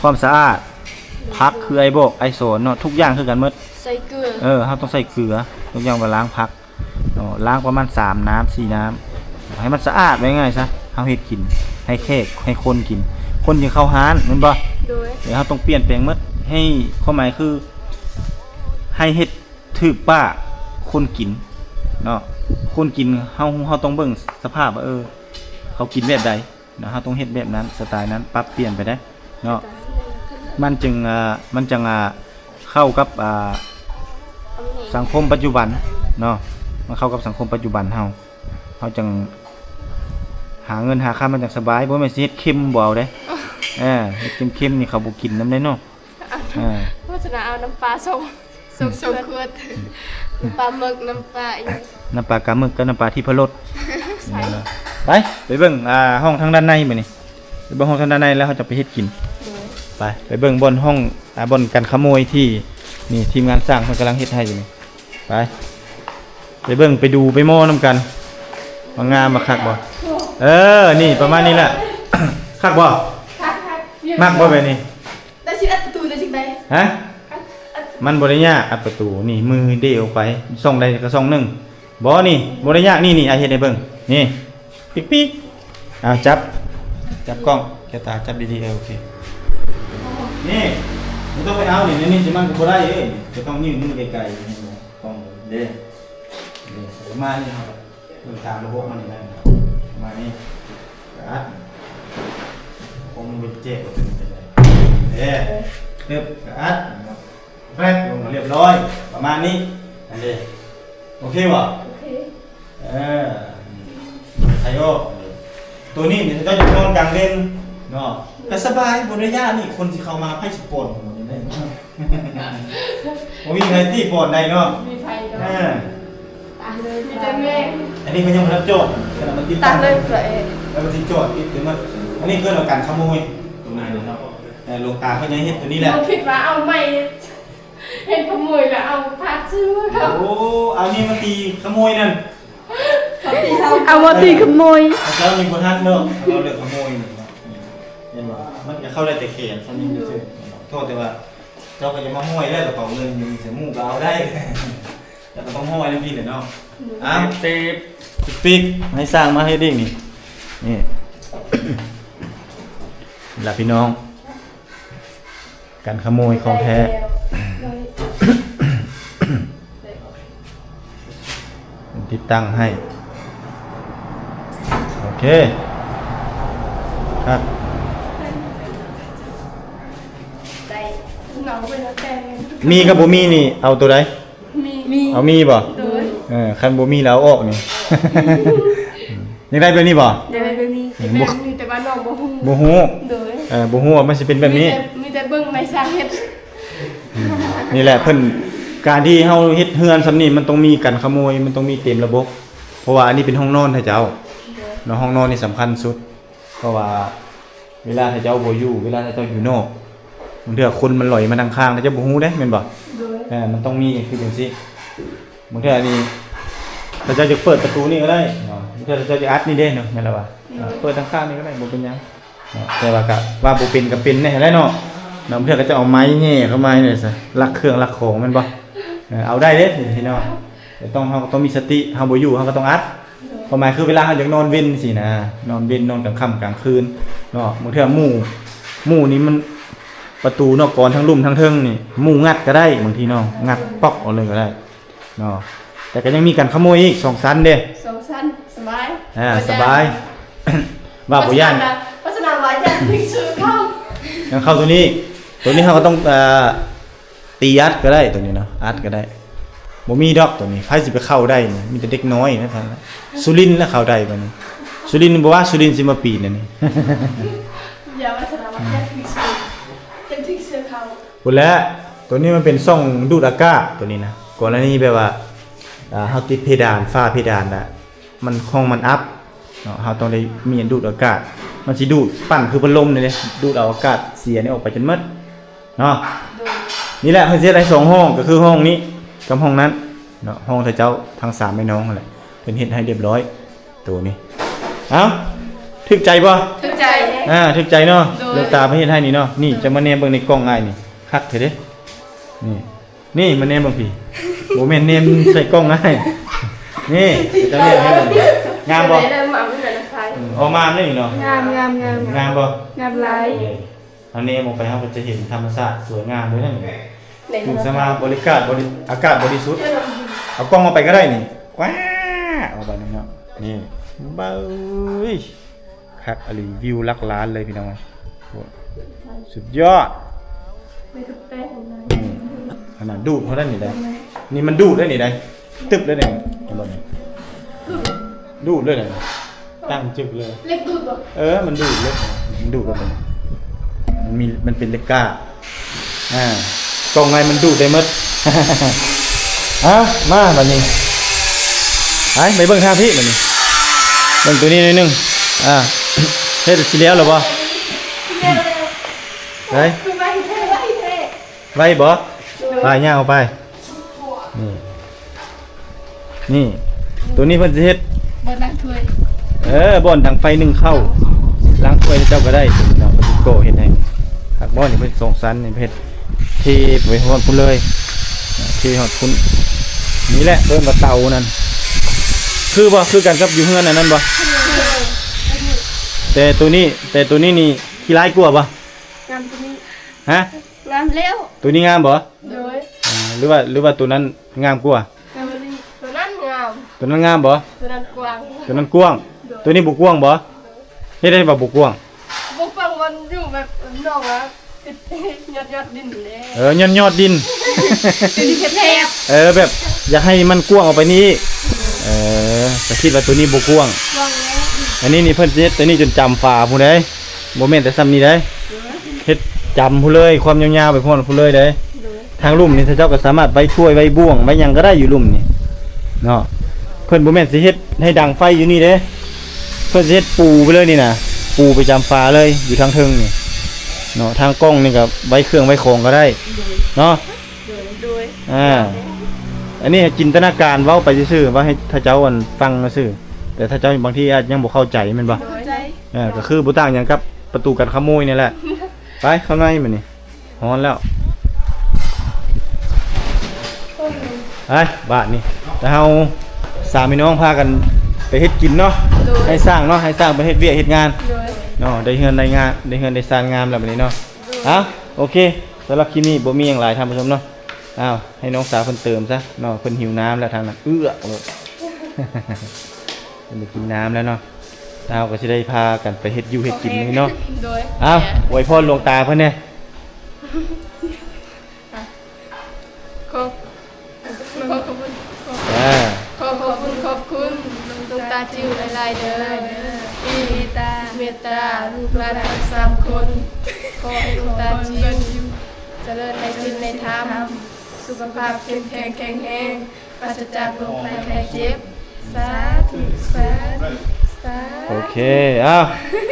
ຄວາມສະອາດ. ຜັກຄືອ້າຍບອກ ອ້າຍສອນເນາະ ທຸກຢ່າງຄືກັນໝົດ. ໃສ່ເກືອ. ເອີ ເຮົາຕ້ອງໃສ່ເກືອ ທຸກຢ່າງວ່າລ້າງຜັກ ເນາະ ລ້າງປະມານສາມນ້ຳ ສີ່ນ້ຳ ໃຫ້ມັນສະອາດ ວ່າງ່າຍຊະ. ເຮົາເຮັດກິນໃຫ້ແຂກ ໃຫ້ຄົນກິນ ຄົນຈຶ່ງເຂົ້າຮ້ານແມ່ນບໍ່? ໂດຍ. ເຮົາຕ້ອງປ່ຽນແປງໝົດ ໃຫ້ ຄວາມໝາຍຄື ໃຫ້ເຮັດຖືກປາກຄົນກິນເນາະ. ຄົນກິນ ເຮົາ ເຮົາຕ້ອງເບິ່ງສະພາບວ່າ ເອີ ເຂົາກິນແບບໃດ ເນາະ. ເຮົາຕ້ອງເຮັດແບບນັ້ນ ສະໄຕນັ້ນ ປັບປ່ຽນໄປໄດ້ເນາະ. ມັນຈຶ່ງ ເອີ ມັນຈັ່ງ ເອີ ເຂົ້າກັບ ເອີ ສັງຄົມປັດຈຸບັນເນາະ. ມັນເຂົ້າກັບສັງຄົມປັດຈຸບັນເຮົາ ເຮົາຈັ່ງຫາເງິນຫາຄຳ ມັນຈັ່ງສະບາຍ. ບໍ່ແມ່ນຊິເຮັດເຄັມບໍ່ເອົາເດ້. ເອີ ເຮັດເຄັມໆ ນີ້ເຂົາບໍ່ກິນນຳເດ້ເນາະ. ເອີ ໂຄສະນາເອົານ້ຳປາ ສອງ ສອງ ສອງຂວດ ນ້ຳປາໝຶກ ນ້ຳປາອີ່ຫຍັງ ນ້ຳປາກາໝຶກກັບນ້ຳປາທິບພະລົດ. ໄປ ໄປເບິ່ງ ອ່າ ຫ້ອງທາງດ້ານໃນມື້ນີ້ ໄປເບິ່ງຫ້ອງທາງດ້ານໃນ ແລ້ວເຮົາຈະໄປເຮັດກິນ. ໂດຍ. ໄປ ໄປເບິ່ງບ່ອນຫ້ອງ ອ່າ ບ່ອນກັນຂະໂມຍທີ່ ນີ້ ທີມງານຊ່າງເພິ່ນກຳລັງເຮັດໃຫ້ຢູ່ນີ້. ໄປ ໄປເບິ່ງ ໄປດູ ໄປມໍ່ນຳກັນ ວ່າງາມ ວ່າຄັກບໍ່. ເອີ ນີ້ປະມານນີ້ແຫຼະ. ຄັກບໍ່? ຄັກໆ ມັກບໍ່ແບບນີ້? ແລ້ວຊິອັດປະຕູໄດ້ຈັ່ງໃດ? ຮະ? ອັດ ອັດ ມັນບໍ່ໄດ້ຍາກ ອັດປະຕູນີ້ ມືເດອອກໄປ ຊ່ອງໃດກໍຊ່ອງໜຶ່ງ. ບໍ່ ນີ້ບໍ່ໄດ້ຍາກ. ນີ້ ນີ້ ອ້າຍເຮັດໃຫ້ເບິ່ງ ນີ້ ປິກໆ. ເອົາ ຈັບ ຈັບກ້ອງ ແກະຕາ ຈັບດີໆ. ເອີ ໂອເຄ. ນີ້ ບໍ່ຕ້ອງໄປເອົານີ້ ນີ້ຊິມັນກໍບໍ່ໄດ້ເດ້. ຈະຕ້ອງຍື່ນມືໄກໆ ເຫັນບໍ່? ກ້ອງເດ້ ເດ້ ປະມານນີ້. ເຮົາ ເບິ່ງຕາມລະບົບມັນນີ້ນະ ປະມານນີ້. ກະອັດ ຄົງເປັນເຈັບ ເປັນໄປໄດ້ເດ້. ປຶບ ກະອັດ ແຟບລົງ ຮຽບຮ້ອຍ ປະມານນີ້. ອັນເດ້ ໂອເຄບໍ່? ໂອເຄ. ເອີ ໄທໂອ ໂຕນີ້ນີ້ເຈົ້າຈະນອນກາງເວັນເນາະ ກະສະບາຍ ບໍ່ໄດ້ຢ້ານນີ້. ຄົນຊິເຂົ້າມາ ໃຜຊິປ້ອນໝູນີ້ໄດ້? ບໍ່ມີໃຜຕິປ້ອນໄດ້ເນາະ. ມີໃຜດອກ. ເອີ ຕາຍເລີຍ ມີແຕ່ແມ່. ອັນນີ້ເພິ່ນຍັງບໍ່ທັນຈອດ ຂະໜາດມັນຕິດຕັ້ງເລີຍ. ເອີ ແລ້ວມັນຊິຈອດຕິດຂຶ້ນມາ. ອັນນີ້ເອີ້ນວ່າກັນຂະໂມຍ ຕົງນັ້ນເນາະ. ເອີ ຫຼວງຕາເພິ່ນຍັງເຮັດຕົວນີ້ແຫຼະ. ຄິດວ່າເອົາໄມ້ ເຫັນຂະໂມຍແລ້ວເອົາຜ້າຊື້ເຂົາ. ໂອ້ ອັນນີ້ມາຕີຂະໂມຍນັ້ນ ເອົາມາຕີຂະໂມຍ. ເຈົ້ານີ້ບໍ່ທັນດອກ ເຮົາເລື່ອງຂະໂມຍນີ້ເນາະ. ເຫັນບໍ່ ມັນກໍເຂົ້າໄດ້ແຕ່ແຂນສ່ຳນີ້ຊື່ໆ. ໂທດແຕ່ວ່າ ເຈົ້າກໍຢ່າມາຫ້ອຍເດີ ກະເປົາເງິນຢູ່ນີ້ ໝູ່ກໍເອົາໄດ້ ແຕ່ກໍຕ້ອງຫ້ອຍນຳພີ້ແຫຼະເນາະ. ໂດຍ. ອ້າວ ຕິບໆ ປີກໃຫ້ສ້າງມາເຮັດອີກນີ້. ນີ້ລະພີ່ນ້ອງ ກັນຂະໂມຍຂອງແທ້. ໂດຍ. ຕິດຕັ້ງໃຫ້. ໂອເຄ ຄັກ. ມີກັບບໍ່ມີນີ້ ເອົາໂຕໃດ? ມີ ມີ. ເອົາມີບໍ່? ໂດຍ. ເອີ ຄັນບໍ່ມີແລ້ວເອົາອອກນີ້. ຢາກໄດ້ແບບນີ້ບໍ່? ຢາກໄດ້ແບບນີ້. ອືມ ແຕ່ວ່ານ້ອງບໍ່ຮູ້ ບໍ່ຮູ້. ໂດຍ. ເອີ ບໍ່ຮູ້ວ່າມັນຊິເປັນແບບນີ້. ມີແຕ່ ມີແຕ່ເບິ່ງໃນຊ່າງເຮັດ. ອືມ ນີ້ແຫຼະເພິ່ນ ການທີ່ເຮົາເຮັດເຮືອນສ່ຳນີ້ ມັນຕ້ອງມີກັນຂະໂມຍ ມັນຕ້ອງມີເຕັມລະບົບ. ເພາະວ່າອັນນີ້ເປັນຫ້ອງນອນໃຫ້ເຈົ້າ. ໂດຍ. ເນາະ ຫ້ອງນອນນີ້ສຳຄັນສຸດ ເພາະວ່າເວລາຖ້າເຈົ້າບໍ່ຢູ່ ເວລາຖ້າເຈົ້າຢູ່ນອກ ບາງເທື່ອຄົນມັນຫຼອຍມາທາງຂ້າງ ເຈົ້າບໍ່ຮູ້ເດ້ ແມ່ນບໍ່? ໂດຍ ເອີ ມັນຕ້ອງມີຄືຈັ່ງຊີ້. ບາງເທື່ອນີ້ເຂົາເຈົ້າຈະເປີດປະຕູນີ້ກໍໄດ້ເນາະ, ບາງເທື່ອເຂົາເຈົ້າຈະອັດນີ້ເດ້ເນາະ, ແມ່ນລະວ່າ ໂດຍ ເປີດທາງຂ້າງນີ້ກໍໄດ້ ບໍ່ເປັນຫຍັງເນາະ. ແຕ່ວ່າກະວ່າບໍ່ເປັນກໍເປັນແດ່ແຫຼະເນາະ, ບາງເທື່ອເຂົາເຈົ້າເອົາໄມ້ແຫຍ່ເຂົ້າມານີ້ຊະ ລັກເຄື່ອງລັກຂອງແມ່ນບໍ່? ເອີ ເອົາໄດ້ເດ້ພີ່ນ້ອງ, ແຕ່ຕ້ອງ ເຮົາກໍຕ້ອງມີສະຕິ, ເຮົາບໍ່ຢູ່ເຮົາກໍຕ້ອງອັດ. ຄວາມໝາຍຄືເວລາເຮົາຢາກນອນເວັນຊີ້ນະ, ນອນເວັນ ນອນກາງຄ່ຳກາງຄືນເນາະ, ບາງເທື່ອໝູ່ ໝູ່ນີ້ມັນ ປະຕູນອກກອນທັງລຸ່ມທັງເທິງນີ້ ໝູ່ງັດກໍໄດ້, ບາງທີເນາະ ງັດປອກເອົາເລີຍກໍໄດ້ເນາະ. ແຕ່ກໍຍັງມີກັນຂະໂມຍອີກສອງຊັ້ນເດ້, ສອງຊັ້ນ ສະບາຍ ອ່າ ສະບາຍ. ວ່າບໍ່ຢ້ານ ເພາະສະນັ້ນວ່າຢ້ານຖືກຊື້ເຂົ້າ ຍັງເຂົ້າໂຕນີ້, ໂຕນີ້ເຮົາກໍຕ້ອງ ເອີ ຕີອັດກໍໄດ້ໂຕນີ້ເນາະ, ອັດກໍໄດ້. ບໍ່ມີດອກໂຕນີ້, ໃຜຊິໄປເຂົ້າໄດ້ນີ້? ມີແຕ່ເດັກນ້ອຍນະ ສຸລິນລະເຂົ້າໄດ້ບາດນີ້. ສຸລິນບໍ່ວ່າ ສຸລິນຊິມາປີນອັນນີ້. ຢ່າວ່າສະນາມ ຢາກຖືກເຊື່ອ ຢາກຖືກເຊື່ອເຂົາ. ພຸ້ນແຫຼະ, ໂຕນີ້ມັນເປັນຊ່ອງດູດອາກາດໂຕນີ້ນະ. ກໍລະນີແບບວ່າ ອ່າ ເຮົາຕິດເພດານ, ຝາເພດານນະ ມັນ ຂອງມັນອັບເນາະ, ເຮົາຕ້ອງໄດ້ມີອັນດູດອາກາດ. ມັນຊິດູດ ປັ່ນຄືພັດລົມນີ້ເດ້, ດູດເອົາອາກາດເສຍນີ້ອອກໄປຈົນໝົດເນາະ. ໂດຍ ນີ້ແຫຼະ ເພິ່ນຊິເຮັດໃຫ້ສອງຫ້ອງ, ກໍຄືຫ້ອງນີ້ກັບຫ້ອງນັ້ນເນາະ, ຫ້ອງເຂົາເຈົ້າທັງສາມແມ່ນ້ອງຫັ້ນແຫຼະ ເພິ່ນເຮັດໃຫ້ຮຽບຮ້ອຍ. ໂຕນີ້ ເອົ້າ ຖືກໃຈບໍ່? ຖືກໃຈ ອ່າ ຖືກໃຈເນາະ. ໂດຍ ດວງຕາເພິ່ນເຮັດໃຫ້ນີ້ເນາະ. ນີ້ ເຈົ້າມາແນມເບິ່ງໃນກ້ອງອ້າຍນີ້ ຄັກແທ້ເດ້. ນີ້ ນີ້ມາແນມເບິ່ງພີ້, ບໍ່ແມ່ນແນມໃສ່ກ້ອງອ້າຍ. ນີ້ ເຈົ້າແນມໃຫ້ເບິ່ງ. ງາມບໍ່? ອືມ ອອກມາແນວນີ້ເນາະ. ງາມ ງາມ ງາມ ງາມບໍ່? ງາມຫຼາຍ. ເອີ ເຮົາແນມອອກໄປ ເຮົາກໍຈະເຫັນທຳມະຊາດສວຍງາມເລີຍນັ້ນ. ຕື່ນເຊົ້າມາ ບໍລິກາດ ບໍລິ ອາກາດບໍລິສຸດ. ເອົາກ້ອງອອກໄປກໍໄດ້ນີ້. ກວ້າ ອອກໄປນີ້ເນາະ. ນີ້ ເບິ່ງ ຄັກອີ່ຫຼີ, ວິວຫຼັກລ້ານເລີຍພີ່ນ້ອງ. ໂອ້ ສຸດຍອດ. ໄປທຸບແປ້ງ ອືມ ຂະໜາດດູດເທົ່ານັ້ນນີ້ໄດ໋. ນີ້ມັນດູດໄດ້ນີ້ໄດ໋. ຕຶບເລີຍນີ້ ເຫັນບໍ່ນີ້? ດູດເລີຍນີ້ ຕັ້ງຈຶກເລີຍ. ເຫຼັກດູດບໍ່? ເອີ ມັນດູດເລີຍ, ມັນດູດແລ້ວ ມັນມີ ມັນເປັນເຫຼັກກ້າ. ອ່າ ກ້ອງໄງມັນດູດໄດ້ໝົດ. ເອົ້າ ມາບາດນີ້ ໄປ ໄປເບິ່ງທາງພີ້ບາດນີ້. ເບິ່ງໂຕນີ້ໜ້ອຍໜຶ່ງ. ອ່າ ເຮັດຊິແລ້ວແລ້ວບໍ່? ໄດ້ ຄືໄວແທ້ ໄວແທ້. ໄວບໍ່? ໂດຍ ໄປ ຍ່າງອອກໄປ. ນີ້ ນີ້ ໂຕນີ້ເພິ່ນຊິເຮັດບ່ອນລ້າງຖ້ວຍ. ເອີ ບ່ອນດັງໄຟໜຶ້ງເຂົ້າ ລ້າງຖ້ວຍເຈົ້າກໍໄດ້ເນາະ. ເພິ່ນຊິກໍ່ເຮັດໃຫ້. ຄັກບໍ່ນີ້? ເພິ່ນສອງຊັ້ນນີ້ ເຮັດເທໄປຮອດພຸ້ນເລີຍ, ເທຮອດພຸ້ນ. ນີ້ແຫຼະເອີ້ນວ່າເຕົານັ້ນ. ຄືບໍ່? ຄືກັນກັບຢູ່ເຮືອນອັນນັ້ນບໍ່? ແຕ່ໂຕນີ້ ແຕ່ໂຕນີ້ນີ້ຂີ້ຮ້າຍກວ່າບໍ່? ງາມກວ່ານີ້. ຮະ? ງາມແລ້ວ. ໂຕນີ້ງາມບໍ່? ໂດຍ ອ່າ ຫຼືວ່າ ຫຼືວ່າໂຕນັ້ນງາມກວ່າ? ໂຕນີ້ ໂຕນັ້ນງາມ. ໂຕນັ້ນງາມບໍ່? ໂຕນັ້ນກວ້າງ. ໂຕນັ້ນກວ້າງ. ໂດຍ ໂຕນີ້ບໍ່ກວ້າງບໍ່? ໂດຍ ເຮັດໃດວ່າບໍ່ກວ້າງ? ບໍ່ກວ້າງ ມັນຢູ່ແບບນອກວ່າຍອດໆດິນເດ້. ເອີ ຍ້ອນຍອດດິນ. ໂຕນີ້ແຄບໆ. ເອີ ແບບຢາກໃຫ້ມັນກວ້າງອອກໄປນີ້ອີກ. ເອີ ກໍຄິດວ່າໂຕນີ້ບໍ່ກວ້າງ. ກວ້າງແລ້ວ. ອັນນີ້ນີ້ເພິ່ນຊິເຮັດໂຕນີ້ຈົນຈຳຝາພຸ້ນເດ້. ບໍ່ແມ່ນແຕ່ຊ່ຳນີ້ໄດ໋ ເຮັດຈຳພຸ້ນເລີຍ, ຄວາມຍາວໆໄປຮອດພຸ້ນເລີຍເດ້. ໂດຍ ທາງລຸ່ມນີ້ເຂົາເຈົ້າກໍສາມາດໄວ້ຖ້ວຍໄວ້ບ່ວງໄວ້ຫຍັງກໍໄດ້ຢູ່ລຸ່ມນີ້ເນາະ. ເພິ່ນບໍ່ແມ່ນຊິເຮັດໃຫ້ດັງໄຟຢູ່ນີ້ເດ້, ເພິ່ນຊິເຮັດປູໄປເລີຍນີ້ນະ, ປູໄປຈຳຝາເລີຍ ຢູ່ທາງເທິງນີ້ເນາະ. ທາງກ້ອງນີ້ກໍໄວ້ເຄື່ອງໄວ້ຂອງກໍໄດ້ເນາະ. ໂດຍ ໂດຍ ອ່າ ອັນນີ້ໃຫ້ຈິນຕະນາການເວົ້າໄປຊື່ໆ, ເວົ້າໃຫ້ເຂົາເຈົ້າ ອັນ ຟັງຊື່, ແຕ່ເຂົາເຈົ້າບາງທີອາດຍັງບໍ່ເຂົ້າໃຈແມ່ນບໍ່? ບໍ່ເຂົ້າໃຈ. ເອີ ກໍຄືບໍ່ຕ່າງຫຍັງກັບປະຕູກັນຂະໂມຍນີ້ແຫຼະ. ໄປ ເຂົ້າໃນມານີ້ ຮ້ອນແລ້ວ. ໄປ ບາດນີ້ ແລ້ວເຮົາສາມພີ່ນ້ອງພາກັນໄປເຮັດກິນເນາະ. ໂດຍ ໃຫ້ຊ່າງເນາະ, ໃຫ້ຊ່າງໄປເຮັດວຽກເຮັດງານ. ໂດຍ ເນາະ, ໄດ້ເຮືອນໄດ້ງານ ໄດ້ເຮືອນໄດ້ຊານງາມແລ້ວບາດນີ້ເນາະ. ໂດຍ ເອົ້າ ໂອເຄ ສຳລັບຄລິບນີ້ບໍ່ມີຫຍັງຫຼາຍທ່ານຜູ້ຊົມເນາະ. ອ້າວ ໃຫ້ນ້ອງສາວເພິ່ນເຕີມຊະເນາະ, ເພິ່ນຫິວນ້ຳແລ້ວທາງນັ້ນ ເອືອກໂລດ ເພິ່ນໄດ້ກິນນ້ຳແລ້ວເນາະ. ເຮົາກໍຊິໄດ້ພາກັນໄປເຮັດຢູ່ເຮັດກິນນີ້ເນາະ. ໂດຍ ອ້າວ ອວຍພອນຫຼວງຕາເພິ່ນແດ່. ຂໍ ຂໍຂອບຄຸນ ຂໍ ອ່າ ຂໍຂອບຄຸນ ຂອບຄຸນຫຼວງຕາຈິ້ວຫຼາຍໆເດີ ທີ່ເມດຕາ ເມດຕາລູກຫຼານທັງສາມຄົນ. ຂໍໃຫ້ຫຼວງຕາຈິ້ວຈະເລີນໃນສິນໃນທຳ ສຸຂະພາບເຂັ້ມແຂງແຂງແຮງ ປາສະຈາກໂລກໄພໄຂ້ເຈັບ. ສາທຸ ສາທຸ ສາທຸ. ໂອເຄ ອ້າວ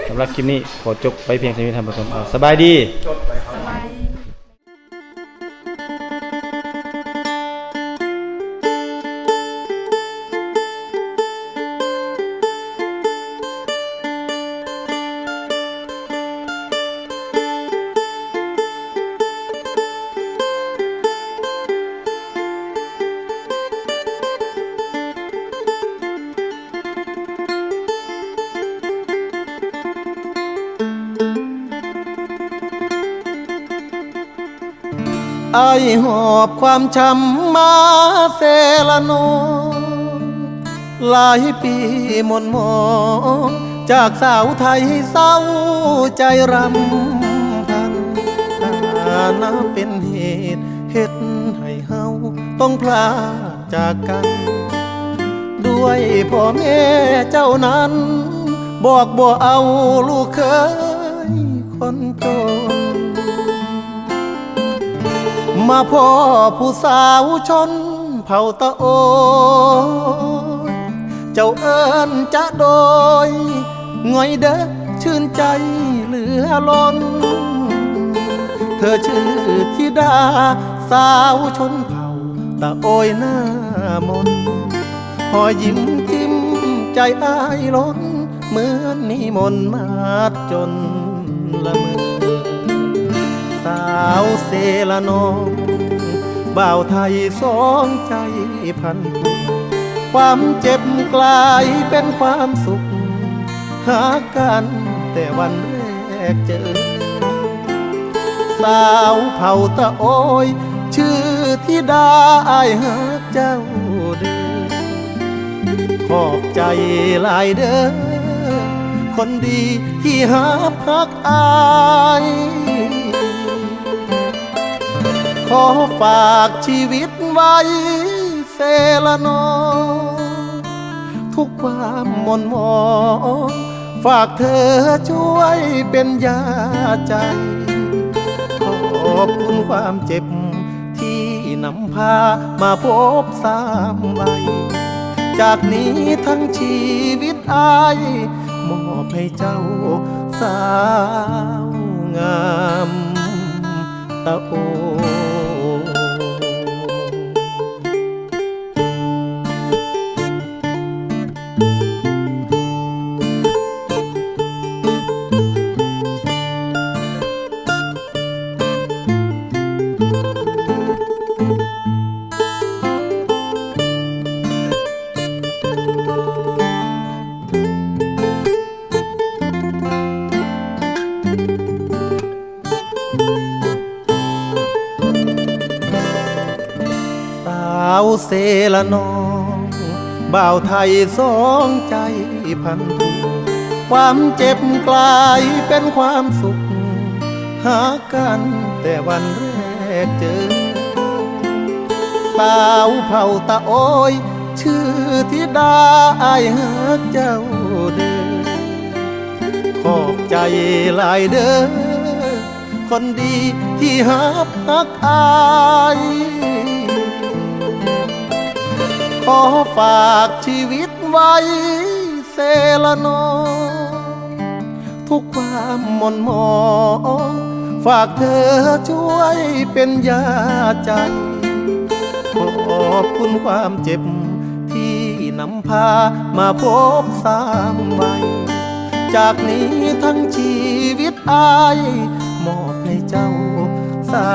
ສຳລັບຄລິບນີ້ຂໍຈົບໄວ້ພຽງສ່ຳນີ້ທ່ານຜູ້ຊົມ. ອ້າວ ສະບາຍດີ ສະບາຍດີ. ອ້າຍຫອບຄວາມຊ້ຳມາເຊລະນອງ ຫຼາຍປີໝົ່ນໝອງ ຈາກສາວໄທເສົ້າໃຈລຳພັນ ຖານະເປັນເຫດເຮັດໃຫ້ເຮົາຕ້ອງພລາກຈາກກັນ ດ້ວຍພໍ່ແມ່ເຈົ້ານັ້ນ ບອກບໍ່ເອົາລູກເຂີຍຄົນຈົນ ມາພໍ້ຜູ້ສາວຊົນເຜົ່າຕະໂອຍ ເຈົ້າເອີ້ນຈະໂດຍ ງ່ອຍເດີຊື່ນໃຈເຫຼືອລົ້ນ ເທີຊື່ທິດາສາວຊົນເຜົ່າຕະໂອຍໜ້າມົນ ຮອຍຍິ້ມຈິ້ມໃຈອ້າຍລົ້ນ ເໝືອນນິມົນມາດຈົນລະເມີ ສາວເຊລະນອງ ບ່າວໄທສອງໃຈພັນຜູກ ຄວາມເຈັບກລາຍເປັນຄວາມສຸກ ຫາກັນແຕ່ວັນແລກເຈີ ສາວເຜົ່າຕະໂອຍ ຊື່ທິດາ ອ້າຍຮັກເຈົ້າເດີ ຂອບໃຈຫຼາຍເດີ ຄົນດີທີ່ຮັບຮັກອ້າຍ ຂໍຝາກຊີວິດໄວ້ເຊລະນອງ ທຸກຄວາມໝົ່ນໝອງ ຝາກເທີຊ່ວຍເປັນຢາໃຈ ຂອບຄຸນຄວາມເຈັບ ທີ່ນຳພາມາພົບຊ້ຳໄວ້ ຈາກນີ້ທັງຊີວິດອ້າຍ ມອບໃຫ້ເຈົ້າສາວງາມຕະໂອ. ສາວເຊລະນອງ ບ່າວໄທສອງໃຈພັນຜູກ ຄວາມເຈັບກລາຍເປັນຄວາມສຸກ ຫາກັນແຕ່ວັນແລກເຈີ ສາວເຜົ່າຕະໂອຍ ຊື່ທິດາ ອ້າຍຮັກເຈົ້າເດີ ຂອບໃຈຫຼາຍເດີ ຄົນດີທີ່ຮັບຮັກອ້າຍ ຂໍຝາກຊີວິດໄວ້ເຊລະນອງ ທຸກຄວາມໝົ່ນໝອງ ຝາກເທີຊ່ວຍເປັນຢາໃຈ ຂອບຄຸນຄວາມເຈັບ ທີ່ນຳພາມາພົບຊ້ຳໄວ້ ຈາກນີ້ທັງຊີວິດອ້າຍ ມອບໃຫ້ເຈົ້າສາ